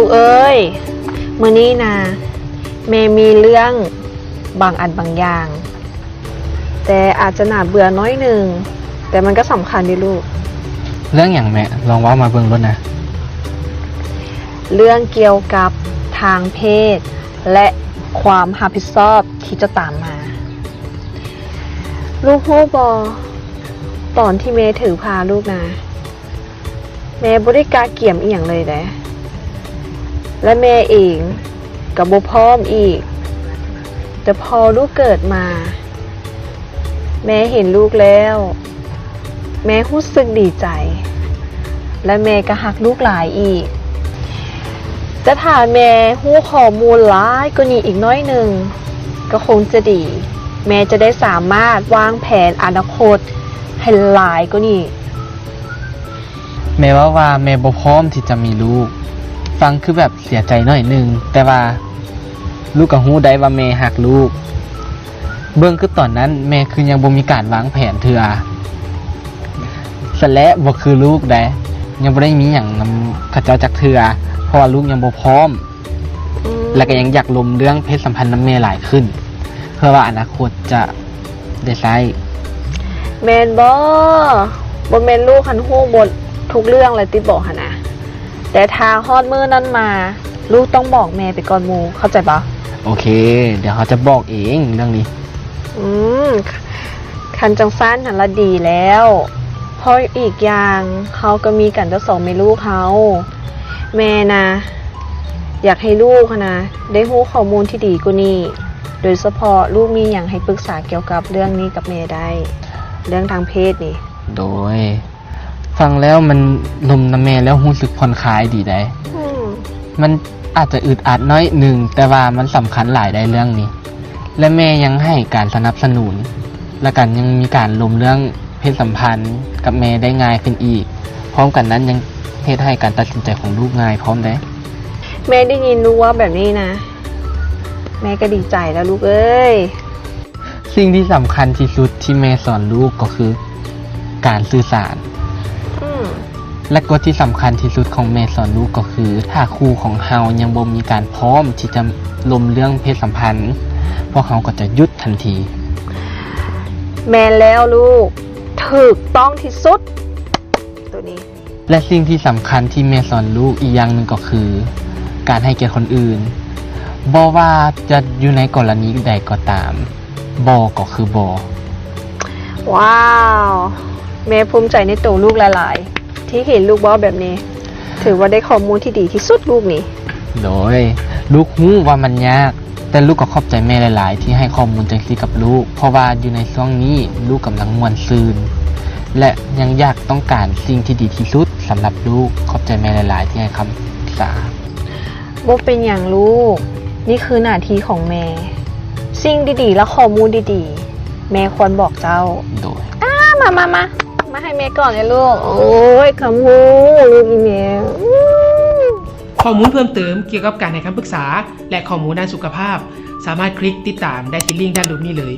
ລູກເອີຍ, ມື້ນີ້ນະ ແມ່ມີເລື່ອງບາງອັນບາງຢ່າງ ແຕ່ອາດຈະໜ້າເບື່ອໜ້ອຍໜຶ່ງ, ແຕ່ມັນກໍສຳຄັນເດ້ລູກ. ເລື່ອງຫຍັງແມ່? ລອງເວົ້າມາເບິ່ງໂລດນະ. ເລື່ອງກ່ຽວກັບທາງເພດ ແລະ ຄວາມຮັບຜິດຊອບທີ່ຈະຕາມມາ. ລູກຮູ້ບໍ່? ຕອນທີ່ແມ່ຖືພາລູກນະ ແມ່ບໍ່ໄດ້ກະກຽມອີ່ຫຍັງເລີຍເດ້ ແລະ ແມ່ເອງກໍບໍ່ພ້ອມອີກ. ແຕ່ພໍລູກເກີດມາ ແມ່ເຫັນລູກແລ້ວ ແມ່ຮູ້ສຶກດີໃຈ ແລະ ແມ່ກໍຮັກລູກຫຼາຍອີກ. ແຕ່ຖ້າແມ່ຮູ້ຂໍ້ມູນຫຼາຍກວ່ານີ້ອີກໜ້ອຍໜຶ່ງ ກໍຄົງຈະດີ. ແມ່ຈະໄດ້ສາມາດວາງແຜນອະນາຄົດໃຫ້ຫຼາຍກວ່ານີ້. ແມ່ເວົ້າວ່າແມ່ບໍ່ພ້ອມທີ່ຈະມີລູກ. ຟັງຄືແບບເສຍໃຈໜ້ອຍໜຶ່ງ, ແຕ່ວ່າລູກກໍຮູ້ໄດ້ວ່າແມ່ຮັກລູກ. ເບິ່ງຄືຕອນນັ້ນແມ່ຄືຍັງບໍ່ມີການວາງແຜນເທື່ອ. ຊັ້ນແຫຼະ ບໍ່ຄືລູກໃດ, ຍັງບໍ່ໄດ້ມີຫຍັງນຳເຂົາເຈົ້າຈັກເທື່ອ, ເພາະວ່າລູກຍັງບໍ່ພ້ອມ. ອືມ ແລະ ກໍຍັງຢາກລົມເລື່ອງເພດສຳພັນນຳແມ່ຫຼາຍຂຶ້ນ ເພື່ອວ່າອະນາຄົດຈະໄດ້ໃຊ້. ແມ່ນບໍ່? ບໍ່ແມ່ນລູກຫັ້ນຮູ້ໝົດທຸກເລື່ອງແລ້ວຕິບໍຫັ້ນນະ? ແຕ່ຖ້າຮອດມື້ນັ້ນມາ ລູກຕ້ອງບອກແມ່ໄປກ່ອນໝູ່, ເຂົ້າໃຈບໍ່? ໂອເຄ, ດຽວເຮົາຈະບອກເອງເລື່ອງນີ້. ອືມ ຄັນຈັ່ງຊັ້ນຫັ້ນລະດີແລ້ວ, ເພາະອີກຢ່າງເຮົາກໍມີກັນແຕ່ສອງແມ່ລູກເຮົາ. ແມ່ນະ ຢາກໃຫ້ລູກຫັ້ນນະ ໄດ້ຮູ້ຂໍ້ມູນທີ່ດີກວ່ານີ້, ໂດຍສະເພາະລູກມີຫຍັງໃຫ້ປຶກສາກ່ຽວກັບເລື່ອງນີ້ກັບແມ່ໄດ້, ເລື່ອງທາງເພດນີ້. ໂດຍ ຟັງແລ້ວມັນລົມນຳແມ່ແລ້ວຮູ້ສຶກຜ່ອນຄາຍດີໃດ໋. ອືມ ມັນອາດຈະອຶດອັດໜ້ອຍໜຶ່ງ, ແຕ່ວ່າມັນສຳຄັນຫຼາຍໃດ໋ເລື່ອງນີ້. ແລະ ແມ່ຍັງໃຫ້ການສະໜັບສະໜູນ ແລະ ກໍຍັງມີການລົມເລື່ອງເພດສຳພັນກັບແມ່ໄດ້ງ່າຍຂຶ້ນອີກ. ພ້ອມກັນນັ້ນຍັງເຮັດໃຫ້ການຕັດສິນໃຈຂອງລູກງ່າຍພ້ອມເດ້. ແມ່ໄດ້ຍິນລູກເວົ້າແບບນີ້ນະ ແມ່ກໍດີໃຈແລ້ວລູກເອີຍ. ສິ່ງທີ່ສຳຄັນທີ່ສຸດທີ່ແມ່ສອນລູກກໍຄືການສື່ສານ. ອືມ ແລະ ກົດທີ່ສຳຄັນທີ່ສຸດຂອງແມ່ສອນລູກກໍຄື ຖ້າຄູ່ຂອງເຮົາຍັງບໍ່ມີການພ້ອມທີ່ຈະລົມເລື່ອງເພດສຳພັນ, ພວກເຮົາກໍຈະຢຸດທັນທີ. ແມ່ນແລ້ວລູກ, ຖືກຕ້ອງທີ່ສຸດ ໂຕນີ້. ແລະ ສິ່ງທີ່ສຳຄັນທີ່ແມ່ສອນລູກອີກຢ່າງໜຶ່ງກໍຄື ການໃຫ້ກຽດຄົນອື່ນ, ບໍ່ວ່າຈະຢູ່ໃນກໍລະນີໃດກໍຕາມ, ບໍ່ກໍຄືບໍ່. ວ້າວ, ແມ່ພູມໃຈໃນໂຕລູກຫຼາຍໆ ທີ່ເຫັນລູກເວົ້າແບບນີ້. ຖືວ່າໄດ້ຂໍ້ມູນທີ່ດີທີ່ສຸດລູກນີ້. ໂດຍ ລູກຮູ້ວ່າມັນຍາກ, ແຕ່ລູກກໍຂອບໃຈແມ່ຫຼາຍໆ ທີ່ໃຫ້ຂໍ້ມູນຈັ່ງຊີ້ກັບລູກ, ເພາະວ່າຢູ່ໃນຊ່ວງນີ້ລູກກຳລັງມ່ວນຊື່ນ ແລະ ຍັງຢາກຕ້ອງການສິ່ງທີ່ດີທີ່ສຸດສຳລັບລູກ. ຂອບໃຈແມ່ຫຼາຍໆ ທີ່ໃຫ້ຄຳປຶກສາ. ບໍ່ເປັນຫຍັງລູກ, ນີ້ຄືໜ້າທີ່ຂອງແມ່. ສິ່ງດີໆ ແລະ ຂໍ້ມູນດີໆ ແມ່ຄວນບອກເຈົ້າ. ໂດຍ. ອາ ມາ ມາ ມາ ມາໃຫ້ແມ່ກອດແດ່ລູກ. ໂອ້ຍ ຄຳຮູ້ລູກອີ່ແມ່. ຂໍ້ມູນເພີ່ມເຕີມກ່ຽວກັບການໃຫ້ຄຳປຶກສາ ແລະ ຂໍ້ມູນດ້ານສຸຂະພາບ ສາມາດຄລິກຕິດຕາມໄດ້ທີ່ລິ້ງດ້ານລຸ່ມນີ້ເລີຍ.